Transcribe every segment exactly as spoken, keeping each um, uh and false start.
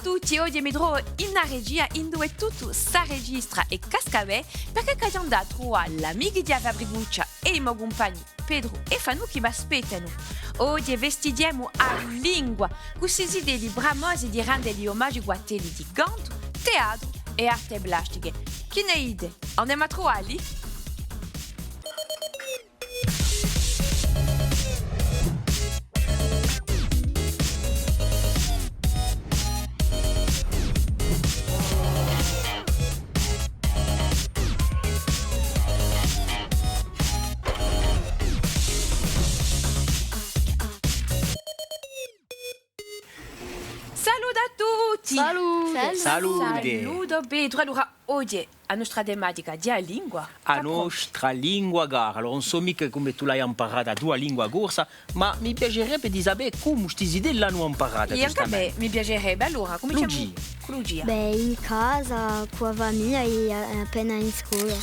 tutti, oghje mi trovu in a regia induve tuttu s'arregistra è casca bè, perchè ch'aghju da andà à truvà l'amichi di a Fabricuccia è i mo cumpagni Petru è Fanù chì m'aspettanu. Oghje festighjemu a lingua, cù sti zitelli bramosi di rendeli omagiu cù attelli di cantu, teatru è arte plastiche. Chì ne dite? Andemu à truvalli? Salute à tutti! Salute! Salute! Salute, Petru. Allora, oghje a nostra tematica hè a lingua. A nostra lingua cara. Allora, ùn sò micca cum'è tù l'hai amparata a tua lingua corsa, ma mi piacerebbe di sapè cumu sti zitelli l'anu amparata, ghjustamente. È ancu à mè mi piacerebbe. Allora, cuminciemu cù Lucia. Bè, in casa, cù a famiglia è, è appena in scola.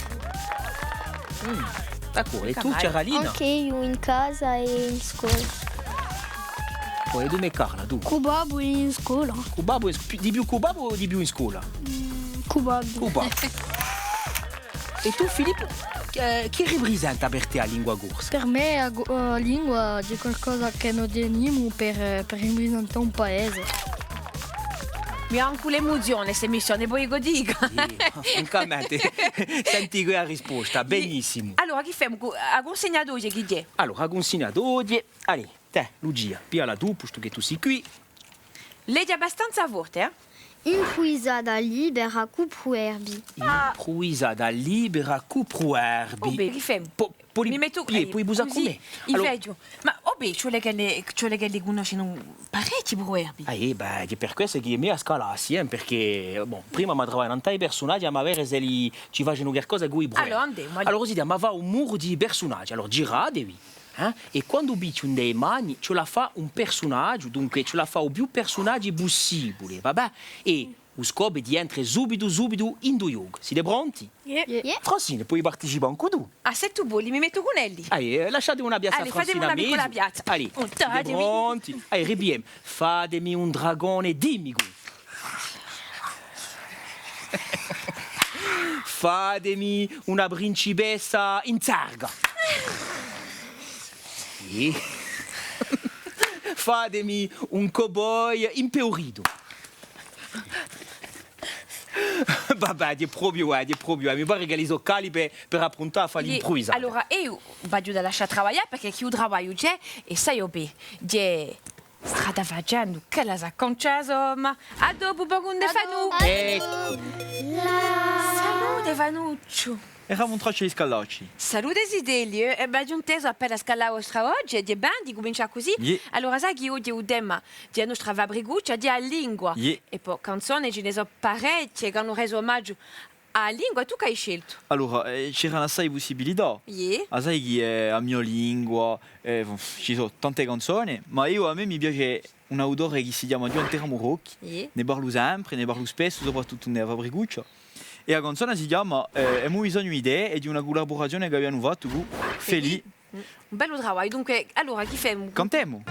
Mm, d'accordu. È tù, Caralina? Ancu eiu in casa è in scola. Poi, è tù, Carla, tù? Cù babbu è in scola. Cù babbu è in sc-, di più cù babbu o di più in scola? Mm, cù babbu. Cù babbu. È tù, Filippu, eh, chì riprisenta per tè a lingua corsa? Per mè a gu-, a lingua hè qualcosa chì no tenimu per, per riprisentà un paese. Mi dà ancu l'emuzione st'emissione, voli ch'o dica? Iè, francamente, senti quì a risposta, benissimu. Allora, chì femu? Cu-, a cunsigna d'oghje chì hè? Allora, a cunsigna d'oghje, allez, tè, Lucia, pigliala tù, postu chì tù sì quì. Leghji abbastanza forte, eh? Impruvisata libera cù pruverbii. Impruvisata libera cù pruverbii. Oh bè, chì femu? Po-, poi, mi mettu, eh, poi pusà cù mè. Allora, ma, oh bè, ci vole ch'elli, ci vole ch'elli cunnoscenu parechji pruverbii. Ah, eh, bè, hè per quessu chì mi a scallassi, eh, perchè, bon, prima m'hà da travaglià nant'à i persunaghji, ma à vede s'elli ci facenu qualcosa cù i pruverbii. Allora, andemu, allora. Allora, si dà, m'hà da fà un muru di persunaghji. Allora, giratevi. Eh? È quandu picchju ind'è e mani, ci vole à fà un persunaghju, dunque ci vole à fà u più persunaghji pussibule, va bè? È u scopu hè di entre subitu, subitu in u ghjocu. Site pronti? Iè. Iè. Francine, poi participà ancu tù. Ah, sè tù voli, mi mettu cun elli. Allez, eh, lasciate una piazza à Francine à mezu. Allez, fatemi una piccula piazza. Allez, site pronti? Allez, ripigliemu. Fatemi un dragone timicu. Fatemi una principessa in zarga. Sì. Fatemi un cowboy impeuritu. Vabbè, hè propiu, eh, hè propiu, eh. Mi pare ch'elli sò calli per, per appruntà à fà l'impruvisata. Allora, eiu v'aghju da lascià travaglià, perchè chì u travagliu ci hè, è sai, o bè, hè strada facendu, ch'ella s'acconcia, insomma. À dopu, bon, cun Stefanu. Eh. Salute, Fanucciu. Eramu in traccia di scallacci. Salute, zitelli, eh, eh, bè, aghju intesu appena scallà a vostra voce, hè bè di cumincià cusì. Iè. Allora, sai chì oghje u tema di a nostra fabricuccia hè a lingua. Iè. È po canzone ci ne sò parechje chì anu resu omagiu à a lingua, tù chì ai sceltu? Allora, eh, c'eranu assai pussibilità. Iè. A sai chì hè a mio lingua, eh, ci sò tante canzone, ma eiu, à mè mi piace un autore chì si chjama Ghjuvan Teramu Rocchi, iè, ne parlu sempre, ne parlu spessu, soprattuttu in a Fabricuccia. È a canzona si chjama, eh, Emu bisognu di tè, è hè una cullaburazione ch'avianu fattu cù Felì. Felì. Mm, un bellu travagliu. Dunque, allora, chì femu? Cantemu!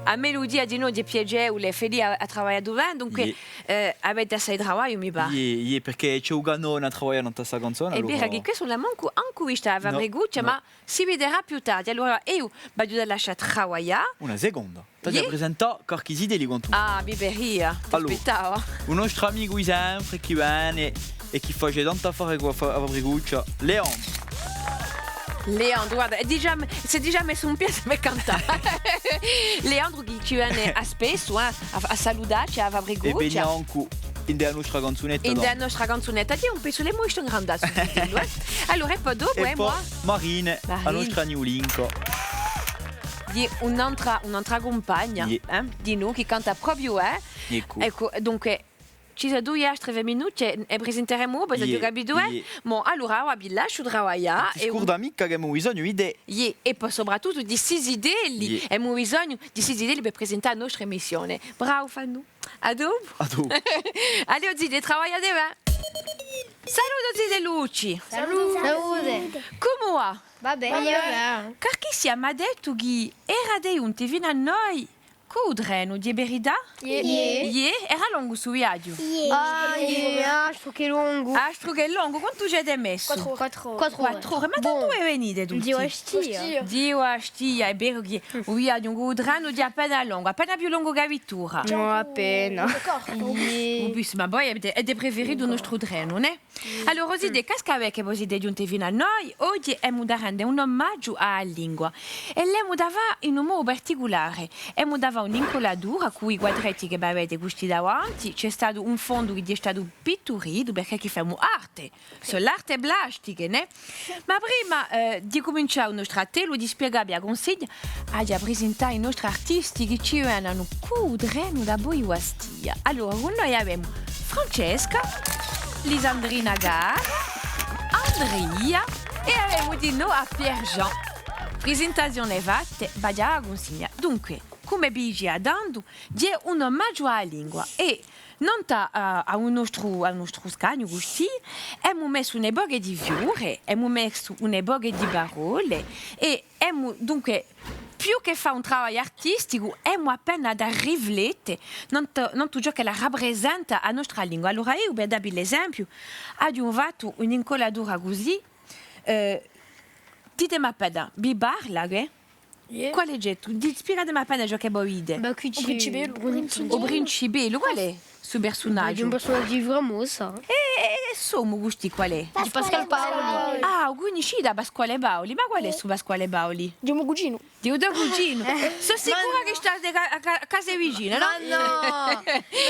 A meludia dinò hè piacevule, Felì hà, hà travagliatu bè, dunque, iè, eh, avete assai travagliu, mi pare. Iè, iè, perchè ci hè u canone à travaglià nant'à sta canzona, allora. Hè vera chì quessa ùn l'emu ancu, ancu vista a Fabricuccia, ma si viderà più tardi. Allora, eiu v'aghju da lascià travaglià. Una seconda. T'aghju da presentà qualchì zitellu quantunque. Ah, mi piaceria, t'aspettava. Allora, u nostru amicu di sempre chì vene è chì face tantu affare cù a Fa-, a Fabricuccia, Leandru. Leandru, guarda, hè digià, s'hè digià messu in piedi per cantà. Leandru chì ci vene à spessu, eh, à, à salutacci à a Fabricuccia. È vene ancu ind'è a nostra canzunetta. Ind'è a nostra canzunetta. Hè un pezzu, l'emu vistu ingrandà stu zitellu, eh. Allora, è po dopu, eh, po Marine, a nostra New Link. Hè un'antra, un'antra cumpagna, eh, dinò, chì canta propiu, eh. Eccu. Eccu, dunque, ci sò duie altre feminucce, è presenteremu, aghju capitu, eh. Bon, allora, avà vi lasciu travaglià. Ùn ti scurda micca chì emu bisognu di tè. Iè, è po soprattuttu di sti zitelli. Emu bisognu di sti zitelli per presentà a nostra emissione. Bravu, Fanù. À dopu. À dopu. Allez, o zitè, travagliate bè. Salute zitellucci! Salute! Salute! Cumu và? Và bè. Và bè. Qualchissia m'hà dettu chì erate ghjunti finu à noi cù u trenu, hè verità? Iè. Iè. Iè? Era longu stu viaghju? Iè. Ah, iè, astru chè longu. Astru chè longu, quantu ci avete messu? Quattru ore. Quattru ore. Quattru ore, ma da duve venite tutti? Di Bastia. Di Bastia, hè vera chì u viaghju cù u trenu hè appena longu, appena più longu chè a vittura. Nò, appena. Iè. U bus, ma voi avete, avete preferitu u nostru trenu, nè? Allora, o zitè, casca bè chì vo site ghjunti finu à noi, oghje emu da rende un omagiu à a lingua è l'emu da fà in un modu particulare. Emu da fà un'incullatura cù i quadretti chì v'avete custì davanti, ci hè statu un fondu chì hè statu pitturitu, perchè chì femu arte, sò l'arte plastiche, nè? Ma prima, eh, di cumincià u nostru attellu, di spiegavvi a cunsigna, aghju à prisintà i nostri artisti chì ci venenu cù u trenu da voi Bastia. Allora, cù noi avemu Francesca, Lisandrina Carra, Andria è avemu dinò à Pierre-Jean. Prisentazione fatte, và ghjà à a cunsigna. Dunque, cum'è vi dicia tandu, hè un omagiu à a lingua è nant'à, à, à u nostru, à u nostru scagnu custì, emu messu un pocu di fiure, emu messu un pocu di parolle è emu, dunque, più chè fà un travagliu artisticu, emu appena da riflette nantu, nantu ciò ch'ella raprisenta a nostra lingua. Allora eiu, per davvi l'esempiu, aghju fattu un'incullatura cusì, eh, ditemi appena, vi parla, chì? Iè. Quale ghjè? Tù, di-, spiegatemi appena ciò chì vo vidite. Bè, quì ci hè u principellu. U principellu. U principellu, qual hè stu persunagiu? Hè un persunagiu famosu. È, è, è stu omu custì qual hè? Hè Pasquale Paoli. Ah, u cunniscite à Pasquale Paoli? Ma qual hè stu Pasquale Paoli? Hè u mo cuginu. Hè u to cuginu? Sò sicura chì state à ca-, à ca-, à casa vicina, nò? Ma nò. Ma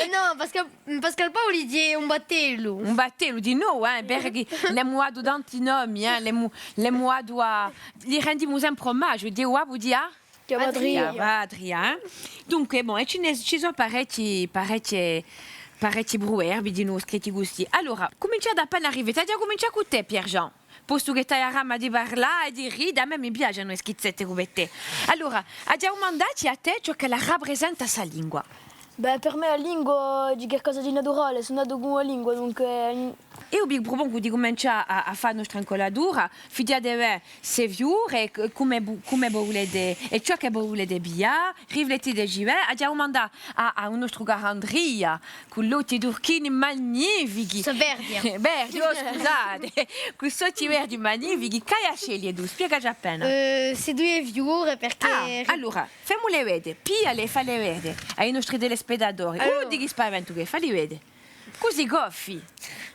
nò, Pasquale Mm, Pasquale Paoli hè un battellu. Un battellu dinò, eh, perchè chì l'emu datu tanti nomi, eh, l'emu, l'emu datu à, li rendimu sempre omagiu, hè u babbu di a? Di a patria. Di a patria, eh. Dunque, bon, è ci n'hè, ci sò parechji, parechji, parechji pruverbii dinò scritti cusì. Allora, cuminciate appena à riflette, aghju à cumincià cù tè, Pierre-Jean. Postu chì t'ai a brama di parlà è di ride, à mè mi piacenu e schizzette cum'è tè. Allora, aghju à dumandà ti à tè ciò ch'ella raprisenta sta lingua. Bè, per mè a lingua hè qualcosa di naturale, sò natu cù a lingua, dunque, eh. Eiu vi prupongu di cumincià à, à fà a nostra incullatura, fighjate bè ste fiure, c-, cum'è vo, cum'è vo vulete, è ciò chì vo vulete piglià, riflettiteci bè, aghju à dumandà à, à u nostru caru Andria, cù l'ochji turchini magnifichi. Sò verdi. Verdi, oh, scusate. Cù st'ochji verdi magnifichi, chì hai à sceglie tù? Spiegaci appena. Eh, ste duie fiure, perchè... Ah, allora, femule vede, pigliale è falle vede à i nostri telespettatori. Allora. Oh, di chì spaventu chì hè, falli vede. Cusì goffi.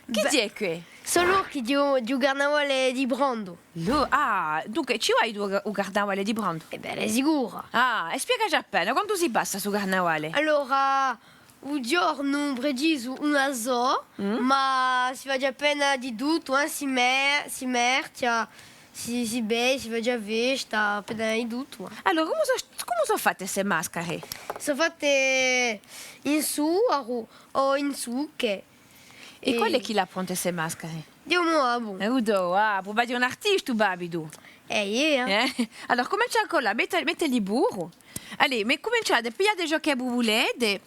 Chì ghjè què? Sò l'orchi di u, di u carnavale di Brandu. Lu-, ah, dunque, ci vai tù à u carnavale di Brandu? È bè, hè sicura. Ah, è spiegaci appena, quandu si passa stu carnavale? Allora, u ghjornu precisu ùn la sò, ma si face appena di tuttu, eh, si me-, si mercia, si, si beve, si face a festa, appena di tuttu, eh. Allora, cumu sò, cumu sò fatte ste mascare? Sò fatte in suaru o in zucche. È quale hè chì l'hà pronte ste mascare? Hè u mo babbu. Hè u to babbu, ma hè un artistu, babbu, tù. Eh, iè, eh. Eh? Allora, cumincia à cullà, mette, metteli puru. Allez, ma cuminciate, pigliate ciò chì vo vulete.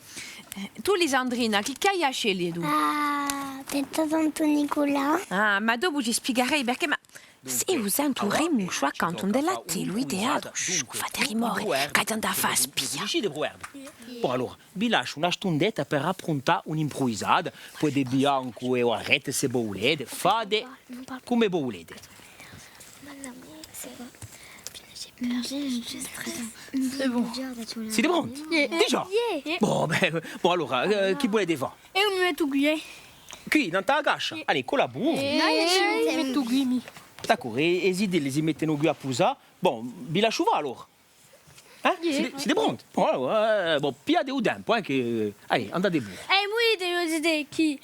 Eh, tù, Lisandrina, chì, chì hai à sceglie tù? Ah, pensu à Santu Niculà. Ah, ma dopu ci spiegarete perchè, ma s'e vo sente u rimusciu accantu ind'è l'attellu di teatru, shh, fate rimore, ch'aghju da andà à fà a spia. Bon, allora, vi lasciu una stundetta per appruntà un'impruvisata, pudete piglià ancu e barrette s'è vo vulete, fate cum'è vo vulete. C'est bon. Site pronti? Digià? Bon, bè, bon, allora, eh, chì vulete fà? Eiu mi mettu quì, eh. Quì, nant'à a cascia? Allez, culla puru. Eh, eiu mi mettu quì, mi. D'accordu, è, è i zitelli si mettenu quì à pusà. Bon, vi lasciu fà allora. Eh? Iè. Site, site pronti? Bon, allora, eh, bon, pigliate u tempu, eh, chì, allez, andate puru. Eh, muite, o zitè, chì,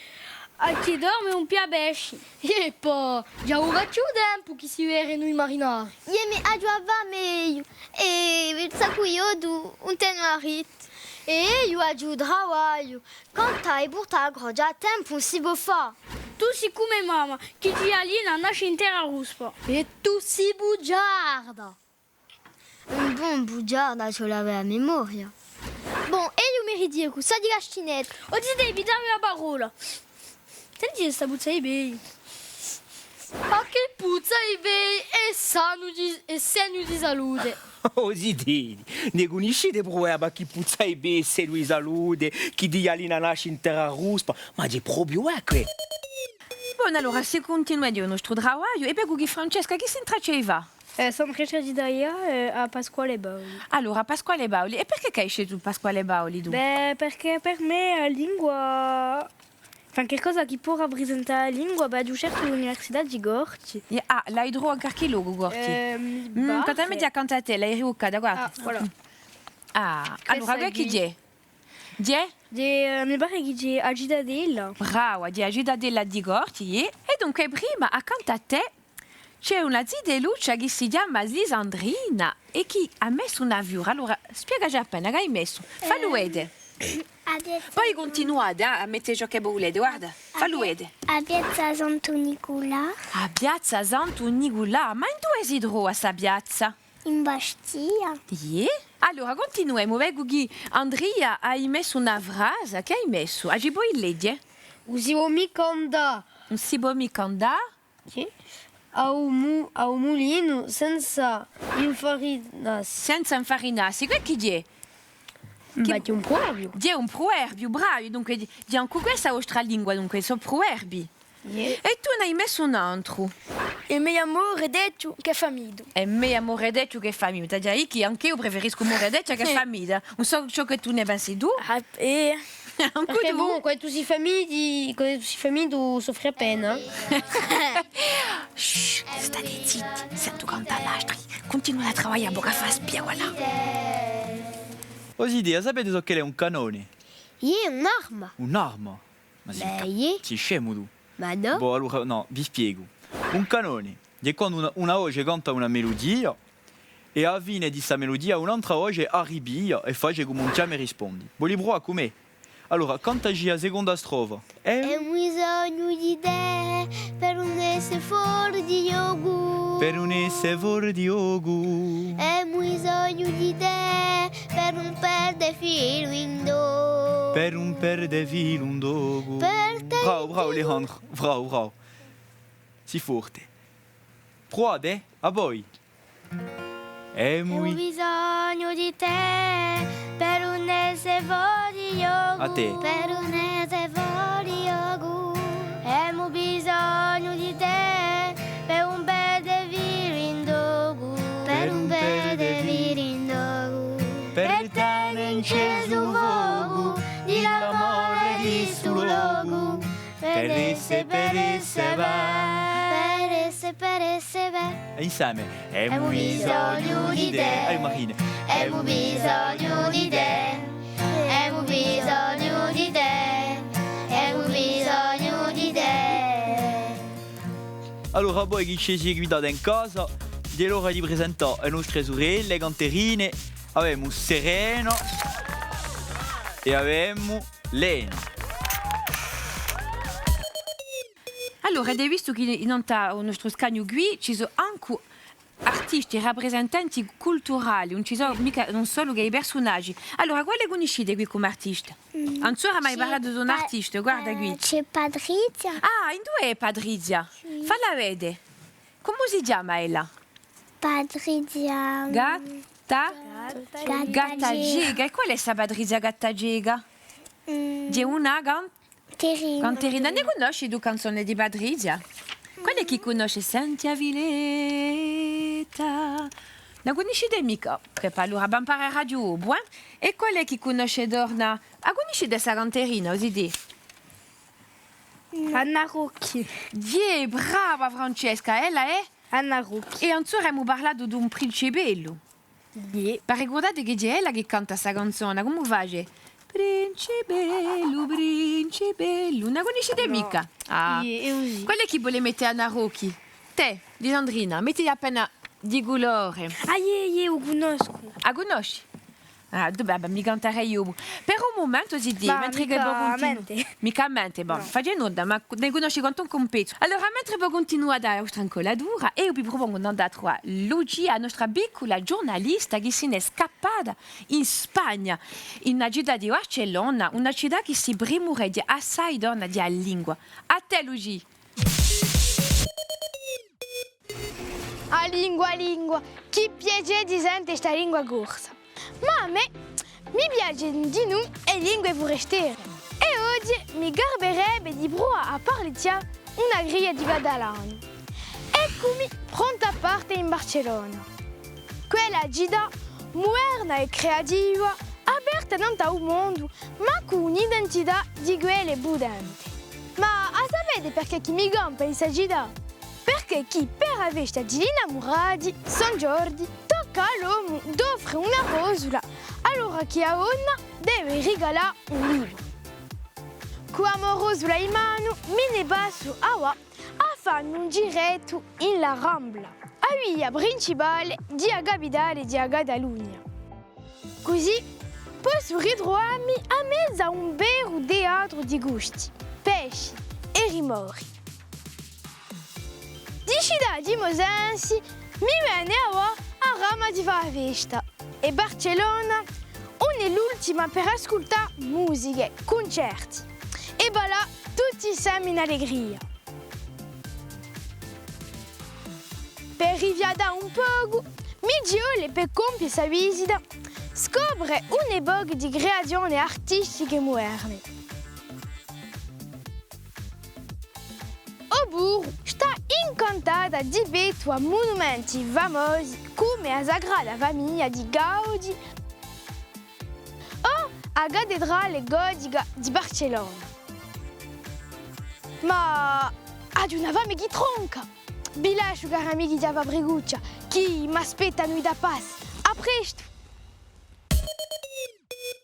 à chì dorme ùn piglia pesci. È po, ghjà ùn face u tempu chì si vedenu i marinari. Iè, ma aghju a fame eiu. È saccu eiu, ùn tenu à ride. È eiu aghju u travagliu. Cantà è purtà a croce à tempu ùn si pò fà. Tù sì cum'è mamma, chì di gallina nasce in terra ruspa. È tù sì bugiarda. Un bon bugiardu ci vole à avè a memoria. Bon, eiu mi ridicu, sò di Castinettu. O zitè, vi dà a parolla. Sentite sta puzza di pedi. À chì puzza i pei hè sanu di, hè segnu di salute. O zitè, ne cunniscite pruverbi: à chì puzza i pei hè segnu di salute, chì di ghjallina nasce in terra ruspa, ma hè propiu, eh, què. Bon, allora, si cuntinuemu u nostru travagliu, è vecu chì Francesca, chì s'intraccia di fà? Eh, s'intraccia di taglià, eh, à Pasquale Paoli. Allora, Pasquale Paoli, è perchè chì hai sceltu Pasquale Paoli, tù? Bè, perchè per mè a lingua, enfin, qualcosa chì pò raprisentà a lingua, bè, aghju sceltu l'Università di Corti. Ah, l'hai trovu in qualchì locu, Corti? Ehm, mi pare. Quant'è mè, accantu à tè, l'hai rivucata, guarda. Ah, voilà. Ah, allora, quì chì hè? Ghjè? Ghjè, eh, mi pare chì ghjè a Citadella. Brava, ghjè a Citadella di Corti, iè. È dunque, prima, accantu à tè, ci hè una zitelluccia chì si chjama Lisandrina è chì hà messu una fiura. Allora, spiegaci appena, chì hai messu? Fallu vede. Poi cuntinuate, eh, à mette ciò chì vo vulete, guarda. Fallu vede. A piazza Santu Niculà. A piazza Santu Niculà. Ma induve si trova sta piazza? In Bastia. Iè? Allora, cuntinuemu. Vecu chì Andria hai messu una frasa. Chì hai messu? A ci poi leghje? Ùn si pò micca andà. Ùn si pò micca andà? Chì? À u mu-, à u mulinu senza infarinassi. Senza infarinassi. Què chì ghjè? Chì... Ma ghjè un pruverbiu. Ghjè un pruverbiu, bravi. Dunque, ghjè, ghjè ancu quessa a vostra lingua, dunque, sò pruverbii. Iè. È tù n'hai messu un antru. Hè megliu more dechju chè famitu. Hè megliu more dechju chè famitu. T'aghju da dì chì anch'eiu preferiscu more dechja chè famita. Ùn sò ciò chì tù ne pensi tù. Ah, eh. Ancu tù. Perchè bon, quandu tù sì famitu, quandu tù sì famitu, tù soffri appena. Shh, state zitti, sentu cantà l'astri. Cuntinua à travaglià, bocca à fà spia, voilà. O zitè, a sapete ciò ch'ellu hè un canone? Iè, un'arma. Un'arma? Ma sì, bè, iè. Sì scemu tù. Ma nò. Bò, allora, nò, vi spiegu. Un canone hè quandu una, una voce canta una meludia è à a fine di sta meludia un'antra voce a ripiglia è face cum'è un chjama è rispondi. Voli pruvà cù mè? Allora, cantaci a seconda strofa. Emu bisognu di tè per ùn esse fora di ghjocu. Per ùn esse fora di ghjocu. Emu bisognu di tè per ùn perde filu in ghjocu. Per ùn perde filu in ghjocu. Per tè. Bravu, bravu, Alejandro. Bravu, bravu. Sì forte. Pruvate, eh? À voi. Emu... Emu bisognu di tè per ùn esse fora di ghjocu. À tè. Per ùn esse fora di ghjocu. Emu bisognu di tè per ùn perde filu in ghjocu. Per ùn perde filu in ghjocu. Per tene incesu u focu di l'amore di stu locu. Per esse, per esse bè. Per esse, per esse bè. È inseme. Emu bisognu di tè. Aiò, Marina. Emu bisognu di tè. Emu bisognu di tè. Emu bisognu di tè. Allora, voi chì ci seguitate in casa, hè l'ora di presentà e nostre surelle canterine. Avemu Serena è avemu Lena. Allora, avete vistu chì in, in u nostru scagnu quì ci sò ancu artisti, raprisentanti culturali, ùn ci sò micca, ùn sò solu chè i persunaghji. Allora, quale cunniscite quì cum'è artista? Mm. Anzora m'hai parlatu d'un artista, guarda quì. Eh, ci hè Patrizia. Ah, induve hè Patrizia? Sì. Falla vede. Cumu si chjama ella? Patrizia, mm, Gatta-, Gattaceca. Gattaceca. È quale hè sta Patrizia Gattaceca? Mm. Hè una can-, canterina. Canterina. Ne cunnosci tù canzone di Patrizia? Quale hè chì cunnosce Senti a filetta? Ùn a cunniscite micca? Chì pà, allora, b'amparerà di opu, eh? È quale hè chì cunnosce torna? A cunniscite sta canterina, o zitè? Anna Rocchi. Iè, brava Francesca, ella hè? Anna Rocchi. È anzora emu parlatu d'un principellu. Iè. V'arricurdate chì hè ella chì canta sta canzona? Cumu face? Principellu, principellu. Ùn a cunniscite micca? Ah. Iè, eiu sì. Quale hè chì vole mette Anna Rocchi? Tè, Lisandrina, metti appena di culore. Ah, iè, iè, u cunnoscu. A cunnosci? Ah, duv'è, bè, mi cantarè eiu. Per u mumentu, o zitè, mentre chì vo cuntinuate. Micca à mente, bon, face nunda, ma ne cunnosci quantunque un pezzu. Allora, mentre vo cuntinuate a vostra incullatura, eiu vi prupongu d'andà à truvà Lucia, a nostra piccula ghjurnalista chì si n'hè scappata in Spagna, in a cità di Barcellona, una cità chì si primureghja assai torna di a lingua. À tè, Lucia! A lingua, a lingua, chì piacè di sente sta lingua corsa. Ma à mè mi piace dinù e lingue furestere. È oghje mi garberebbe di pruvà à parlicchjà una cria di catalanu. Eccumi pronta à parte in Barcellona. Quella cità muderna è creativa, aperta nant'à u mondu, ma cù un'identità di quelle putente. Ma a sapete perchè chì mi campa in sta cità? Perchè chì per a festa di l'innamurati, San Ghjorghju, tocca à l'omu d'offre una rosula, allora chì a donna deve rigalà un libru. Cù a mo rosula in manu, mi ne passu avà à fà mi un girettu in la Rambla, a via principale di a capitale di a Catalugna. Cusì possu ritruvammi à mezu à un veru teatru di gusti, pesci è rimori. Di cità di mo sensi mi vene avà a brama di fà a festa, è Barcellona ùn hè l'ultima per ascultà musiche, cuncerti è ballà tutti inseme in allegria. Per rifiatà un pocu, mi ci vole per compie sta visita, scopre un pocu di creazione artistiche muderne. Oppuru stà incantata di pettu à munumenti famosi cum'è a Sagrada Famiglia di Gaudi o a Cattedrale Gotica di Barcellona. Ma aghju una fame chì tronca! Vi lasciu, cari amichi di a Fabricuccia, chì m'aspettanu i tapas. À prestu!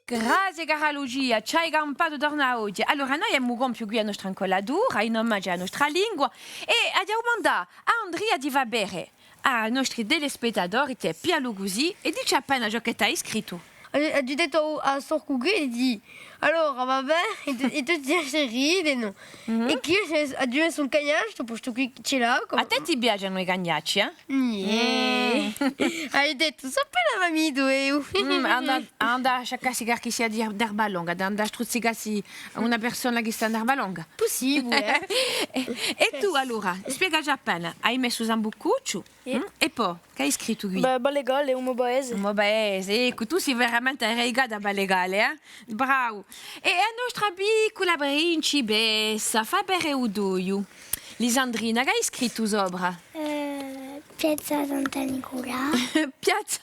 Grazie, cara Lucia, ci hai campatu torna oghje. Allora, noi emu compiu quì a nostra incullatura, in omagiu à a nostra lingua, è aghju da dumandà à Andria di fà vede à i nostri telespettatori, tè, piglialu cusì, è dicci appena ciò chì t'hai scrittu. Aghju, aghju dettu à, à Sorcu quì, di, allora, va bè, è tu, è tutti si ridenu. Mhm. È chì eiu aghju messu un cagnastu, postu chì ci l'hà, à tè ti piacenu i cagnacci, eh? Iè. Mm. Hai dettu, sò appena famitu, eh. Mm, andà, andà à circassi qualchissia di, d'Erba Longa, andà à struzzicassi una persona chì stà in Erba Longa. Pussibule, eh. È, è tù, allora, spiegaci appena, hai messu Sambucucciu? Iè. Mm? È po, chì hai scrittu quì? Ba-, Ballegale, u mo paese. U mo paese, eccu, tù sì veramente arradicata à Ballegale, eh? Bravu. È a nostra piccula principessa, fà vede u toiu. Lisandrina, chì hai scrittu sopra? Eh, Piazza Santa Niculà. Piazza,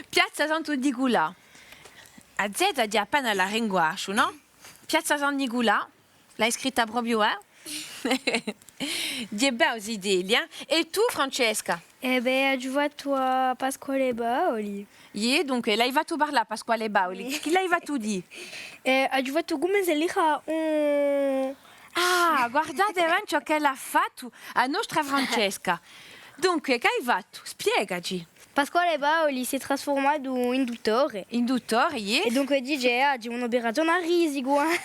Piazza Santu Niculà. A zeta hè appena à l'arringuasciu, nò? Piazza San Niculà. L'hai scritta propiu, eh? Ghjè bellu, zitelli, eh? È tù, Francesca? Eh bè, aghju fattu à Pasquale Paoli. Iè, dunque, l'hai fattu parlà à Pasquale Paoli. Chì l'hai fattu dì? Eh, aghju fattu cum'è s'ellu era un... Ah, guardate bè ciò ch'ella hà fattu a nostra Francesca. Dunque, chì hai fattu? Spiegaci. Pasquale Paoli s'hè trasfurmatu in duttore. In duttore, iè. È dunque dice, ah, ci hè un'operazione à risicu, eh.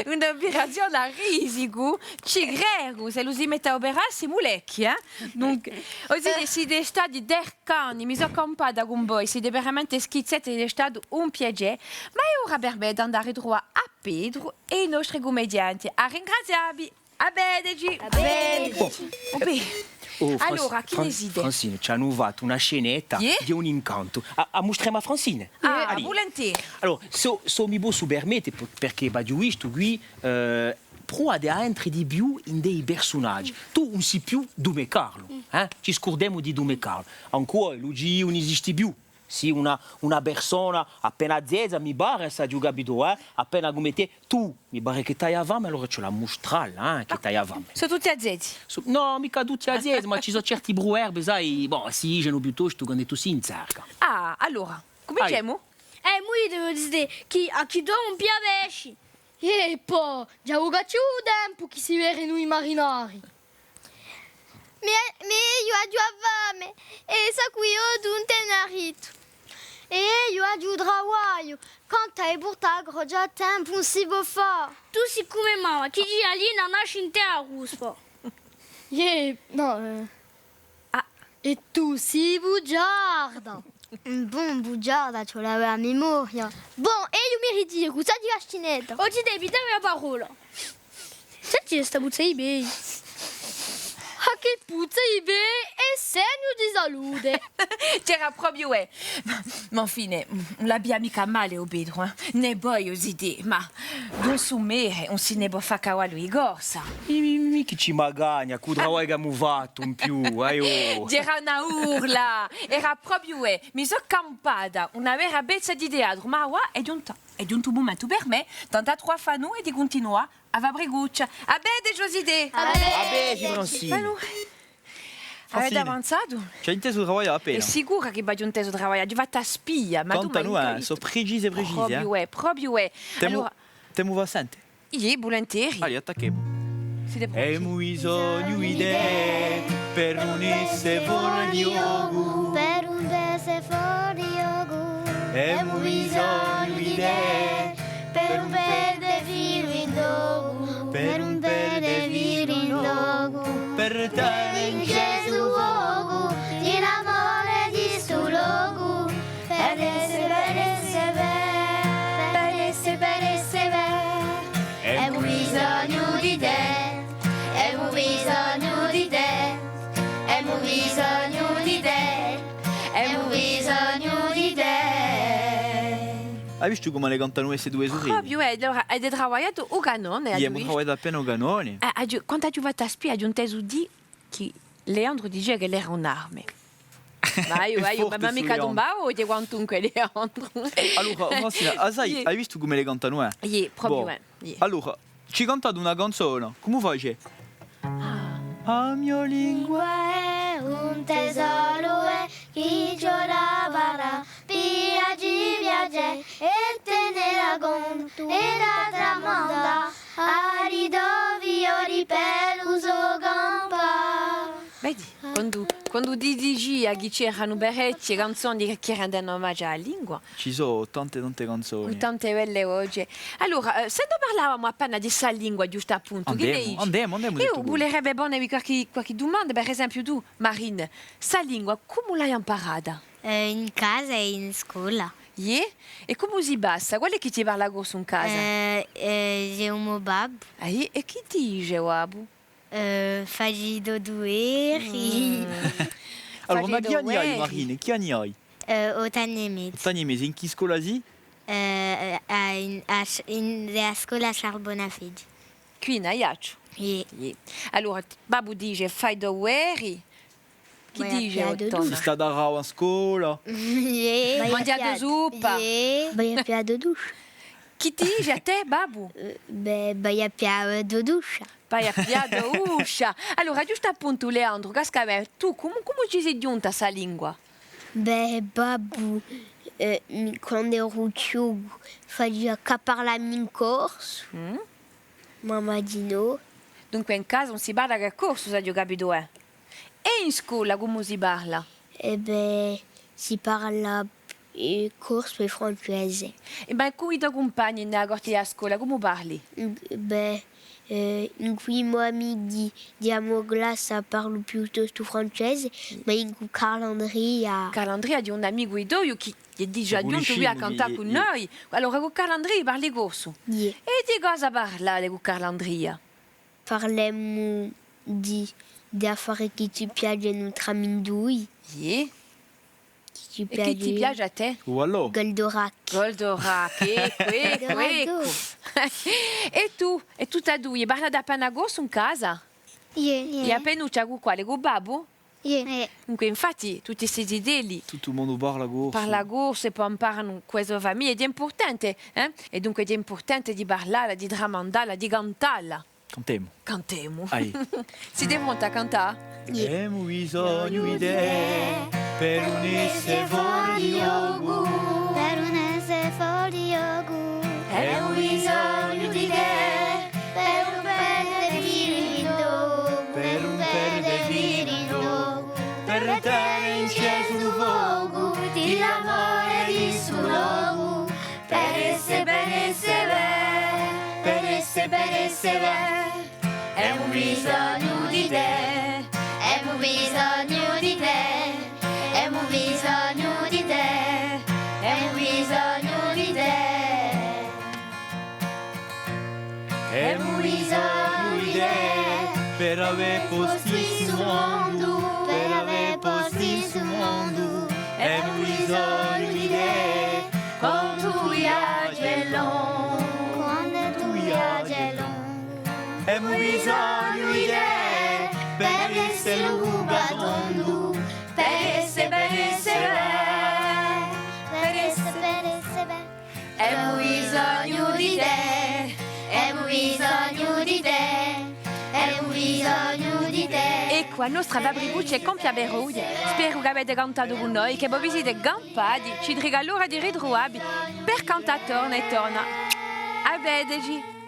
Un'operazione à risicu? Ci credu, s'ellu si mette à operassi, mulecchi, eh. Dunque, o site, site stati tercani, mi sò campata cun voi, site veramente schizzati, hè statu un piacè. Ma hè ora per mè d'andà à ritruvà à Petru è i nostri cummedianti. À ringrazià vi. À vedeci! À vedeci! Bon. Oh, Fran-, allora, chì ne dite? Francine, ci anu fattu una scenetta di un incantu. A, a mustremu à Francine? Ah, allez. Vulinteri. Allora, s'o, s'o mi possu permette, p-, perchè v'aghju vistu quì, eh, pruvate à entre di più in i persunaghji. Tù ùn sì più Dume Carlu, eh? Ci scurdemu di Dume Carlu. Ancu Luciu ùn esiste più. Sì una, una persona appena zeza, mi pare, s'aghju capitu, eh? Appena cum'è tè, tù, mi pare chì t'hai a fame, allora ci vole à mustralla, eh, chì t'hai a fame. Sò tutti azezi? Sò, nò, micca tutti azezi, ma ci sò certi pruverbi, sai, bò, si dicenu piuttostu quandu tù sì in zerga. Ah, allora, cuminciemu? Eh, mo eiu devu dì chì à chì dò ùn piglia pesci. È po, ghjè u cattivu tempu chì si vedenu i marinari. Mì, mì eiu aghju a fame, è saccu eiu ùn tene maritu. È eiu aghju u travagliu, quant'hà da purtà a croce à tempu ùn si pò fà. Tù sì cum'è mamma, chì dice a gallina nasce in terra ruspa. Iè, nò, eh. Ah. È tù sì bugiarda! Bon, bugiarda, ci vole à avè a memoria. Bon, è eiu mi ritiru, sà di bastinetta. Oghje devi dà a parolla. Senti sta puzza di pedi. Ah, chì Puzza di pede è segnu di salute. C'era propiu, eh. Ma, ma infine, ùn l'abbia micca male, o Petru, eh. Nè, voi, o zitè, ma d'un sumere ùn si ne pò fà cavallu di corsa. Mì, mì, mì, chì ci magagna, cù u travagliu ch'avemu fattu in più, aiò. C'era una urla, era propiu, eh. Mi sò campata una vera pezza di teatru, ma avà hè ghjunta, hè ghjuntu u mumentu per mè, tantu à truvà à fà noi è di cuntinuà a fabricuccia. À vede, o zitè! À vede, Francine! Avete avanzatu? Ci hai intesu travaglià appena? Hè sicura chì v'aghju intesu travaglià, aghju fattu a spia, ma tù m'hai micca vistu. Canta nò, eh, sò precise, precise, eh. Propiu, eh, propiu, eh. T'emu, t'emu fà sente? Iè, vulinteri. Allez, attacchemu. Site pronti? Emu bisognu di tè per ùn esse fora di ghjocu. Per ùn esse fora di ghjocu. Emu bisognu di tè per ùn perde filu in ghjocu. Per ùn perde filu in ghjocu. Per tene incesu u focu di l'amore di stu locu. Per esse, per esse bè, per esse, per esse bè. Emu bisognu di tè, emu bisognu di tè, emu bisognu di tè, emu bisognu di tè. Hai vistu cum'elle cantanu ste duie surelle? Propiu, eh, allora, avete travagliatu u canone, aghju vistu. Iè, emu travagliatu appena u canone. Eh, aghju, quandu aghju fattu a spia, aghju intesu dì chì Leandru dicia ch'ellu era un'arma. Ma eiu, eiu, ma micca tumbava, o quantunque Leandru. Allora, Francina, a sai, hai vistu cum'elle cantanu, eh? Iè, propiu, eh. Iè. Allora, ci cantate una canzona, cumu face? Ah. A mio lingua hè un tesoru è chì ci vole à parlà, pì a ci piace è tenela contu è da tramandà. Ari dovi ori per u so campà. Vedi, quandu, quandu ti dicia chì c'eranu parechje canzoni chì rendenu omagiu à a lingua. Ci sò tante, tante canzoni. Cù tante belle voce. Allora, eh, sè no parlavamu appena di sta lingua, ghjustu à puntu, chì ne dici? Andemu, andemu, andemu. Eiu vulerebbe ponevi qualchì, qualchì dumanda, per esempiu tù, Marine, sta lingua, cumu l'hai amparata? Eh, in casa è in scola. Iè? È cumu si passa? Quale hè chì ti parla corsu in casa? Eh, eh, hè u mo babbu. Ah, iè? È chì ti dice u babbu? Eh, faci i to duveri. Mm. Allora, ma chì anni hai, Marine? Chì anni hai? Eh, ottu anni è mezu. Ottu anni è mezu. In chì scola sì? Eh, à, in, à, in, à a scola Charles Bonafede. Quì in Aiacciu? Iè. Iè. Allora, babbu dice, fai i to duveri. Chì dice, o Tona? Sì stata brava in scola? Iè. Manghjatu suppa? Iè. Vai à piglià a to duscia. Chì ti dice à tè, babbu? Eh, bè, vai à piglià a to duscia. Vai à piglià a to duscia. Allora, ghjustu à puntu, Leandru, casca bè, tù cumu, cumu ci sì ghjuntu à sta lingua? Bè, babbu, eh, mi, quandu eru chjucu, facia chè parlà in corsu. Mm. Mamma dinò. Dunque, in casa ùn si parla chè corsu, s'aghju capitu, eh? È in scola cumu si parla? È bè, si parla, eh, corsu è francese. È ma cù i to cumpagni in a corte di a scola, cumu parli? Mm, bè, eh, incù i mo amichi di a mo classa parlu piuttostu francese, ma incù Carl'Andria. Carl'Andria hè un amicu di toiu chì hè digià ghjuntu quì à cantà cù noi. Allora, cù Carl'Andria parli corsu? Iè. È di cosa parlate cù Carl'Andria? Parlemu di, di affari chì ci piacenu tramindui. Iè. Chì ci piace. È chì ti piace à tè? U ballò. Goldorak. Goldorak, eccu, eccu, eccu. È tù, è tutti è dui, parlate appena corsu in casa? Iè. È appinuccia cù quale? Cù babbu? Iè. Iè. Dunque, infatti, tutti sti zitelli tuttu u mondu parla corsu. Parla corsu è po amparanu cù e so famiglie, ed hè impurtante, eh? È dunque ed hè impurtante di parlalla, di tramandalla, di cantalla. Cantemu. Cantemu. Aiò. Site pronti à cantà? Iè. Emu bisognu di tè per ùn esse fora di ghjocu. Per ùn esse fora di ghjocu. Emu bisognu di tè per ùn perde filu in ghjocu. Per ùn perde filu in ghjocu. Per tene incesu u focu di l'amore di stu locu. Per esse, per esse bè, per esse, per esse bè. Emu bisognu di tè, emu bisognu di tè, emu bisognu di tè, emu bisognu di tè. Emu bisognu di tè, Per avè posti in stu mondu, per avè posti in stu mondu, emu bisognu di tè, quandu u viaghju hè longu, quandu u viaghju hè longu. Emu bisognu di tè, per esse lungu è tondu, per esse, per esse bè, per esse, per esse bè. Emu bisognu di tè, emu bisognu di tè, emu bisognu di tè. Eccu, a nostra Fabricuccia hè compia per oghje. Speru ch'avete cantatu cù noi, chì vo vi site campati. Ci trica l'ora di ritruvà vi per cantà torna è torna. À vedeci!